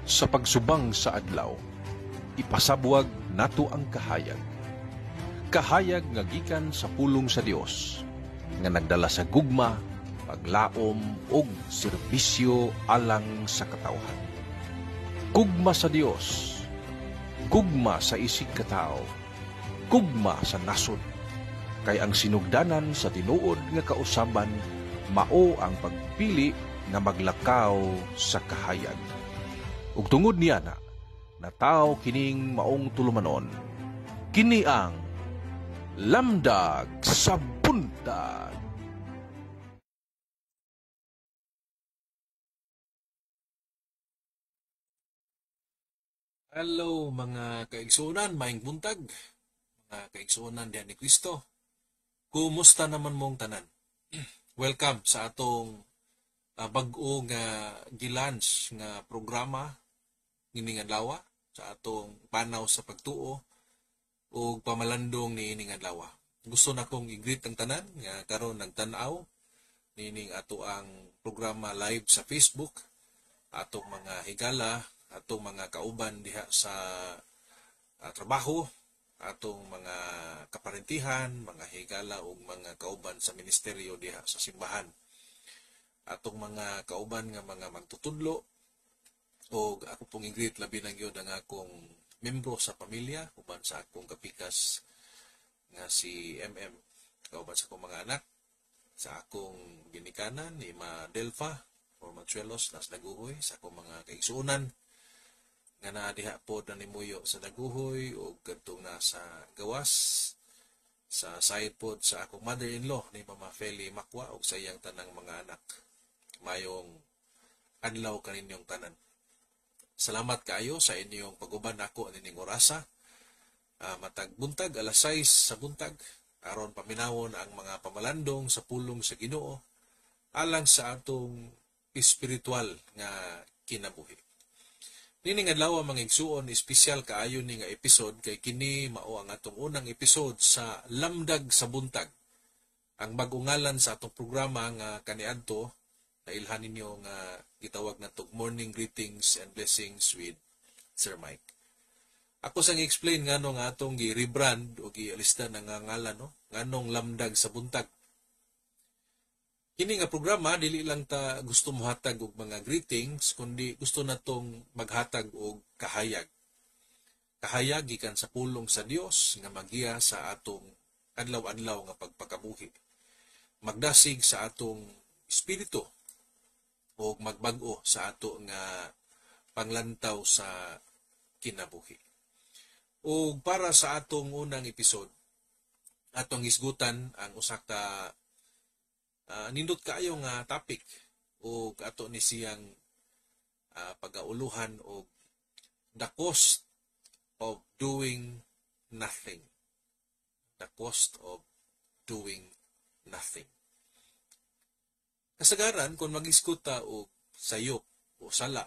Sa pagsubang sa adlaw, ipasabwag nato ang kahayag. Kahayag nga gikan sa pulong sa Dios, nga nagdala sa gugma, paglaom ug serbisyo alang sa katawhan. Gugma sa Dios, gugma sa isig katawo, gugma sa nasod. Kay ang sinugdanan sa tinuod nga kausaban mao ang pagpili nga maglakaw sa kahayag. Ug tungod niya na, nataw kining maong tulumanon. Kini ang Lamdag sa Buntag. Hello mga kaigsuonan, maayong buntag. Mga kaigsuonan diha ni Kristo. Kumusta naman mong tanan? Welcome sa atong bag-o nga gi-launch nga programa niining adlaw sa atong panaw sa pagtuo ug pamalandong niining adlaw. Gusto na kong i-greet ang tanan nga karon nagtan-aw niining ato ang programa live sa Facebook, atong mga higala, atong mga kauban diha sa trabaho, atong mga kaparentihan, mga higala ug mga kauban sa ministeryo diha sa simbahan, atong mga kauban nga mga magtutudlo, og ako pong i-greet labi na gyud ang akong membro sa pamilya uban sa akong kapikas nga si MM, kauban sa akong mga anak, sa akong ginikanan ni Ma Delfa or Manchuelos nas Daguhoy, sa akong mga kaigsuonan nga naa diha pod na nimuyo sa Daguhoy ug kadtong nasa gawas, sa side pod sa akong mother-in-law ni Mama Feli Makwa ug sa iyang tanang mga anak. Mayong adlaw kaninyong tanan. Salamat kaayo sa inyong pag-uban nako nining orasa. Matag buntag alas 6 sa buntag aron paminawon ang mga pamalandong sa pulong sa Ginoo alang sa atong espiritual nga kinabuhi. Nining adlaw mga igsuon, espesyal kaayo ni nga episode kay kini mao ang atong unang episode sa Lamdag sa Buntag. Ang bag-ong ngalan sa atong programa nga kaniadto nailhan ninyo nga gitawag natog Morning Greetings and Blessings with Sir Mike. Ako sang i-explain ngano nga atong gi-rebrand o gi-alista na nga ngalan, no? Nganong Lamdag sa Buntag. Kini nga programa dili lang ta gusto mohatag og mga greetings kundi gusto natong maghatag og kahayag. Kahayag gikan sa pulong sa Dios nga magiya sa atong adlaw-adlaw nga pagpakabuhi. Magdasig sa atong espiritu o magbag-o sa ato nga panglantaw sa kinabuhi. O para sa atong unang episode, atong hisgutan ang usa ka nindot kaayo nga topic o ato ni siyang pagauluhan og the cost of doing nothing. The cost of doing nothing. Kasagaran, kung mag-iskuta o sayop o sala,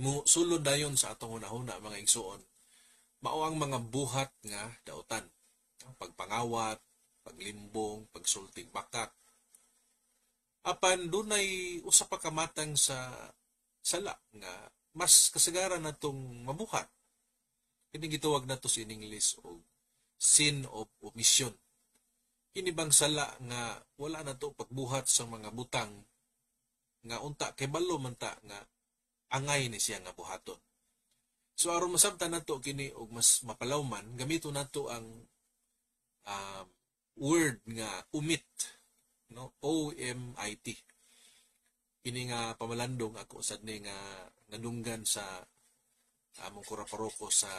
mo sulod dayon sa atong hunahuna mga igsuon, mao ang mga buhat nga dautan. Pagpangawat, paglimbong, pagsultig bakak. Apan dunay usa pa ka matang sa sala nga mas kasagaran natong mabuhat. Kini gitawag nato sa English og sin of omission. Kini bang sala nga wala na to pagbuhat sa mga butang nga unta kay balo man ta nga angay ni siya nga buhaton. So aron masabtan nato kini og mas mapalawman, gamito nato ang word nga omit, no? O M I T. Kini nga pamalandong ako sad ni nga nadunggan sa among kura paroko sa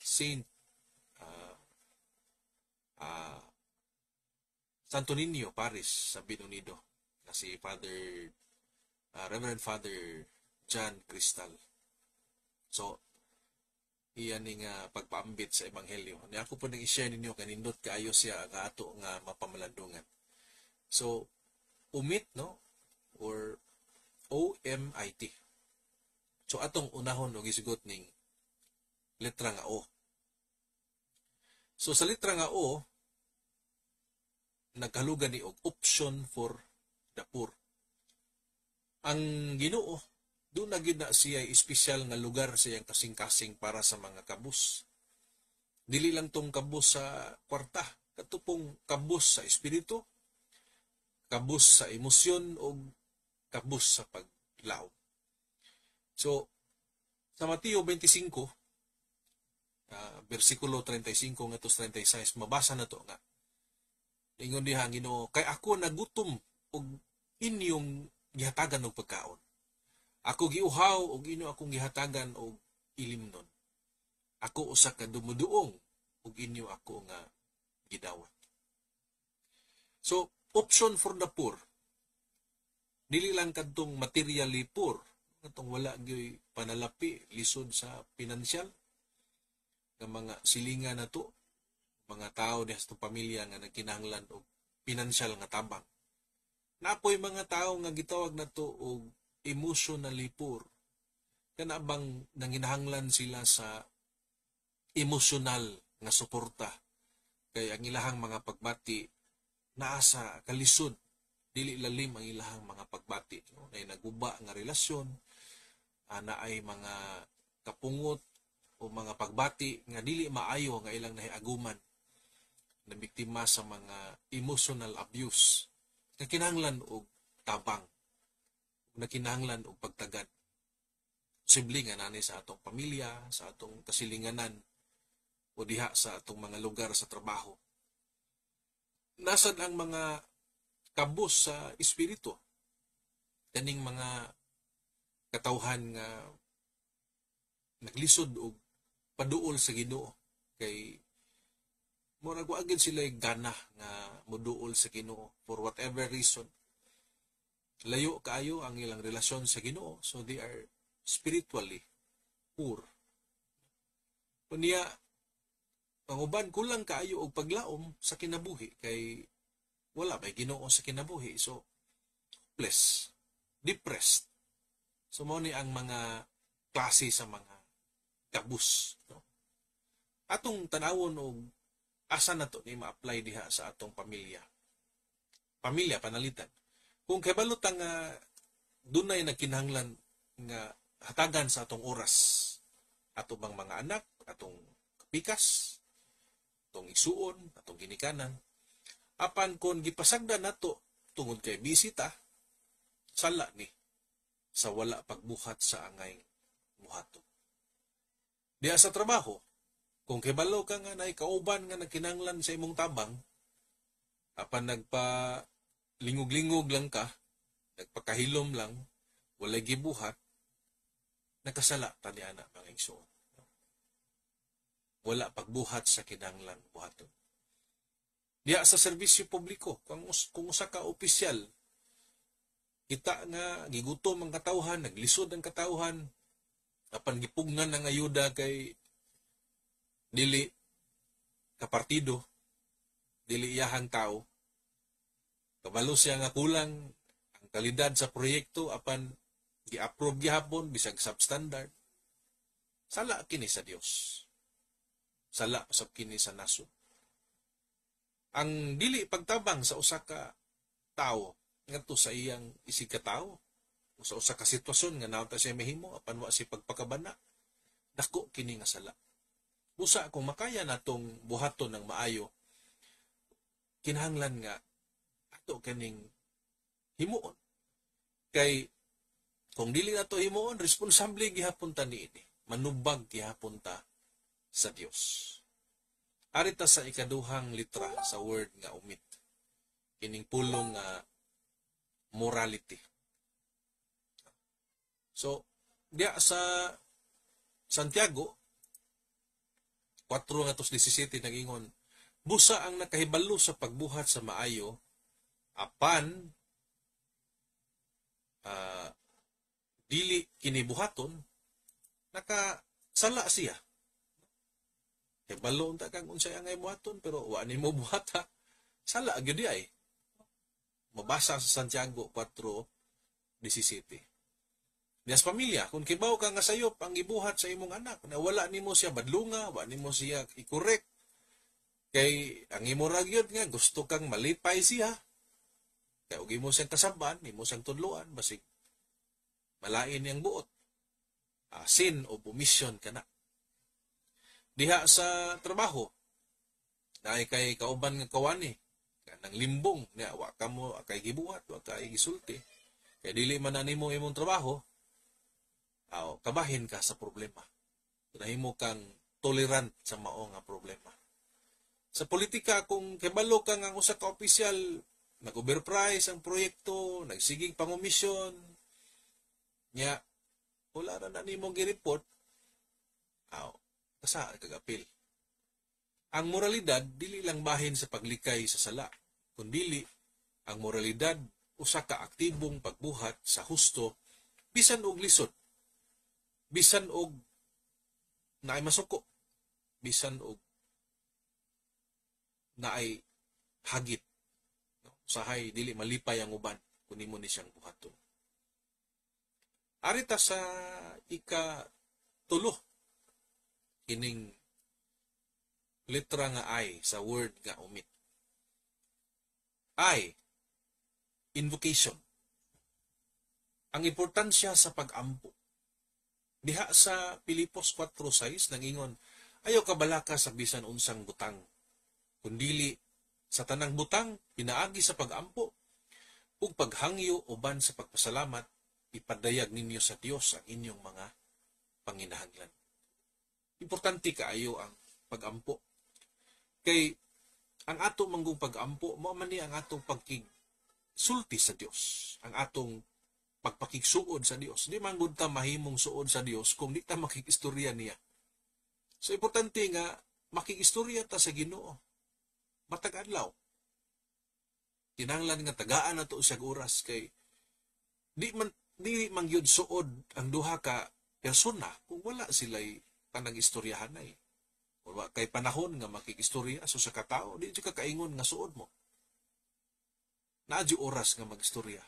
Saint Santo Niño Paris sa Binonido na si Father Reverend Father John Cristal. So iyan ni nga pagpaambit sa ebanghelyo. Ni ako po nang i-share ninyo kanindot kaayo siya nga ato nga mapamalandungan. So omit, no, or O M I T. So atong unahon og isugot ning letra nga O. So sa letra nga O nagkalugan ni og option for the poor. Ang Ginoo Doon na gyud na siya espesyal nga lugar sa iyang kasing-kasing para sa mga kabus. Dili lang tong kabus sa kwarta, kadto pong kabus sa espiritu, kabus sa emosyon o kabus sa paglaom. So, sa Mateo 25, versikulo 35 ngadto 36, mabasa na to nga ingon diha ang Ginoo, "Kay ako nagutom og inyong gihatagan og pagkaon. Ako giuhaw og inyo akong gihatagan og ilimnon. Ako usa ka dumuduong ug inyo ako nga gidawat." So, option for the poor. Dili lang kadtong materially poor, kadtong wala gyoy panalapi, lisod sa pinansyal, nga mga silingan nato, mga tao diha sa pamilya nga nagkinahanglan og pinansyal nga tabang. Napoy mga tao nga gitawag nato og emotionally poor. Kana bang nanginahanglan sila sa emosyonal nga suporta kay ang ilahang mga pagbati naa sa kalisod, dili lalim ang ilahang mga pagbati, no? Nay naguba nga relasyon, naay mga kapungot o mga pagbati nga dili maayo nga ilang nahiaguman, na biktima sa mga emotional abuse, na kinahanglan og tabang, na kinahanglan og pagtagad. Posible nga nani sa atong pamilya, sa atong kasilinganan, o diha sa atong mga lugar sa trabaho. Nasad ang mga kabus sa espiritu? Kaning mga katawhan nga naglisod og paduol sa Ginoo kay murag wa gyud sila gana nga moduol sa Ginoo for whatever reason. Layo kaayo ang ilang relasyon sa Ginoo, so they are spiritually poor. Unya ang uban kulang kaayo og paglaom sa kinabuhi kay wala may Ginoo sa kinabuhi, so hopeless, depressed. So mao ni ang mga klase sa mga kabus, no? Atong tanawon og asa na to ni ma-apply diha sa atong pamilya. Pamilya panalitan. Kung kabalo ta nga dunay nagkinahanglan nga hatagan sa atong oras, ato bang mga anak, atong kapikas, atong igsuon, atong ginikanan, apan kon gipasagdan nato tungod kay busy ta, sala ni sa wala pagbuhat sa angay buhaton. Diha sa trabaho, kung kibalo ka nga naay kauban nga nagkinahanglan sa imong tabang, apan nagpa lingog-lingog lang ka, nagpakahilom lang, walay gibuhat, nakasala ta ni ana, mga igsoon. Wala pagbuhat sa kinahanglan buhaton. Diha sa serbisyo publiko, kung usa ka opisyal, kita nga gigutom ang katawhan, naglisod ang katawhan, apan gipugnan ang ayuda kay dili kapartido, dili iyahang tao. Kabalo siya nga kulang ang kalidad sa proyekto, apan gi-approve gihapon bisag substandard. Sala kini sa Dios. Sala usab kini sa nasod. Ang dili pagtabang sa usa ka tawo ngadto sa iyang isig ka tawo o sa usa ka sitwasyon nga naa siya mahimo apan wa si pagpakabana, dako kini nga sala. Busa kung makaya natong buhaton ng maayo, kinahanglan nga ato kining himuon. Kay kung dili nato himuon, responsable gihapon ta niini. Manubag gihapon ta sa Dios. Ari ta sa ikaduhang litra sa word nga omit. Kining pulong nga morality. So, diya sa Santiago 4:17 nagingon, "Busa ang nakahibalo sa pagbuhat sa maayo apan dili kini buhaton, nakasala siya." Hibalo unta kang unsay angay buhaton pero wa nimo buhata, sala gyud ay. Mabasa sa Santiago 4:17. Diya sa pamilya, kung kibaw ka nga sayop ang gibuhat sa imong anak, na wala nimo siya badlunga, wa nimo siya i-correct, kay ang imo ra gyud nga gusto kang malipay siya, kay og imo siyang kasaban, imo siyang tudloan, basig Malain niyang buot. Sin of omission kana. Diha sa trabaho, naay kay kauban nga kawani, kanang limbong, niya, wa ka mo kay gibuhat, wa kay gisulti. Kay dili man na nimo imong trabaho, aw, kabahin ka sa problema. Nahimo kang tolerant sa mao nga problema. Sa politika, kung kibalo ka nga ang usa ka opisyal, nag-overprice ang proyekto, nagsigig pangomisyon, nya wala ra na nimo gi-report, aw, kasa kag-apil. Ang moralidad dili lang bahin sa paglikay sa sala, kundili ang moralidad usa ka aktibong pagbuhat sa husto bisan og lisod, bisan og naay masuko, bisan og naay hagit. No? Usahay dili malipay ang uban kung nimo ni siyang buhaton. Ari ta sa ika-tulo kining letra nga I sa word nga omit. I, invocation. Ang importansya sa pag-ampo. Diha sa Pilipos 4:6 nangingon, "Ayaw kabalaka sa bisan unsang butang, kundili sa tanang butang pinaagi sa pag-ampo ug paghangyo uban sa pagpasalamat, ipadayag ninyo sa Dios ang inyong mga panginahanglan." Importante kaayo ang pag-ampo. Kay ang ato manggong pag-ampo, mao man ni ang atong pagkigsulti sa Dios, ang atong pagpakigsuod sa Dios. Di man gud ta mahimong suod sa Dios kung di ta makikistorya niya. So importante nga makikistorya ta sa Ginoo matag adlaw. Kinahanglan nga tagaan nato siya oras kay di man gyud suod ang duha ka persona kung wala sila'y panag-istoryahanay. Wa kay panahon nga makikistorya so sa katao, di jud ka kaingon nga suod mo. Naa jud oras nga magistorya.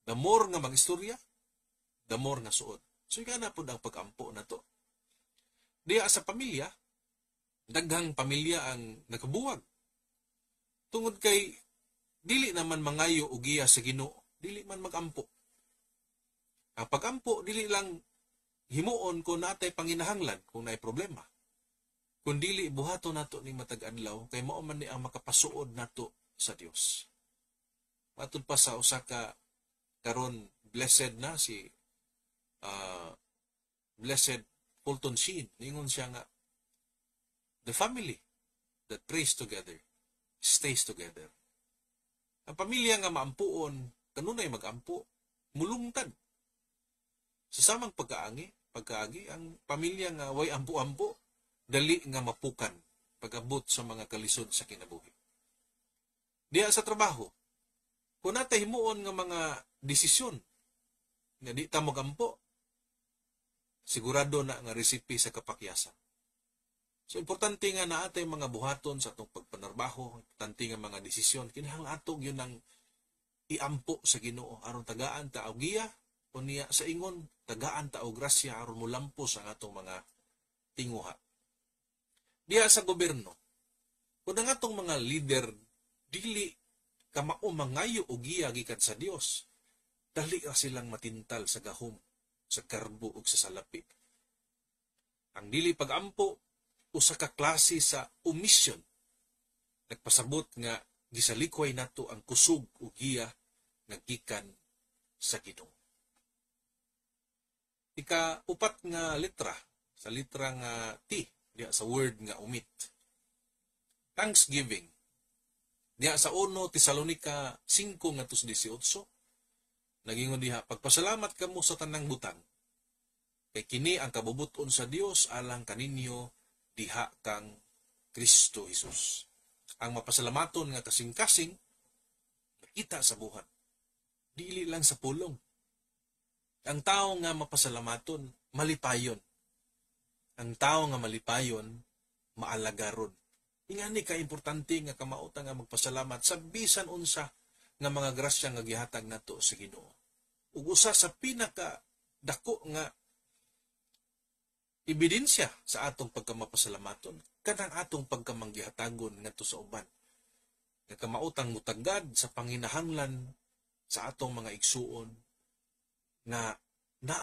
The more nga magistorya, the more nga suod. So ika na pud ang pag-ampo nato. Diya sa pamilya, daghang pamilya ang nakabuwag. Tungod kay dili naman mangayo og giya sa Ginoo, dili man magampo. Ang pagampo dili lang himuon kung natay panginahanglan, kung naay problema. Kung dili buhaton nato ni matag adlaw kay mao man ni ang makapasuod nato sa Dios. Matud pa sa usa ka karon blessed na si Blessed Fulton Sheen, ningon siya nga the family that prays together stays together. Ang pamilya nga maampuon, kanunay magampo, mulungtad. Sa samang pagkaagi, ang pamilya nga way ampo-ampo, dali nga mapukan pag-abot sa mga kalisod sa kinabuhi. Diya sa trabaho, kung natay himuon nga mga desisyon nga di ta magampo, sigurado na nga resipe sa kapakyasan. So importante nga naa tay mga buhaton sa atong pagpanarbaho, importante nga mga desisyon, kinahanglan ato gyud ang iampo sa Ginoo aron tagaan ta og giya o niya sa ingon tagaan ta og grasya aron molampos ang atong mga tinguha. Diha sa gobyerno, kung ang atong mga leader dili kamao mangayo og giya gikan sa Dios, dali ra silang matintal sa gahom, sa karbo ug sa salapi. Ang dili pagampo usa ka klase sa omission. Nagpasabot nga gisalikway nato ang kusog ug giya nga gikan sa Ginoo. Ika-upat nga letra, sa litra nga T, diha sa word nga omit. Thanksgiving. Diha sa 1 Tesalonica 5:18, nagingon diha, "Pagpasalamat kamo sa tanang butang, kay kini ang kabubuton sa Dios alang kaninyo diha kang Kristo Jesus." Ang mapasalamaton nga kasing-kasing nakita sa buhat, dili lang sa pulong. Ang tao nga mapasalamaton, malipayon. Ang tao nga malipayon, maalagaron. Ingani ka importante nga kamautan nga magpasalamat sa bisan unsa nga mga grasya nga gihatag nato sa Ginoo. Ug usa sa pinaka dako nga ebidensya sa atong pagkamapasalamaton kanang atong pagkamanggihatagon ngadto sa uban. Nga kamautang mutagad sa panginahanglan sa atong mga igsuon nga Na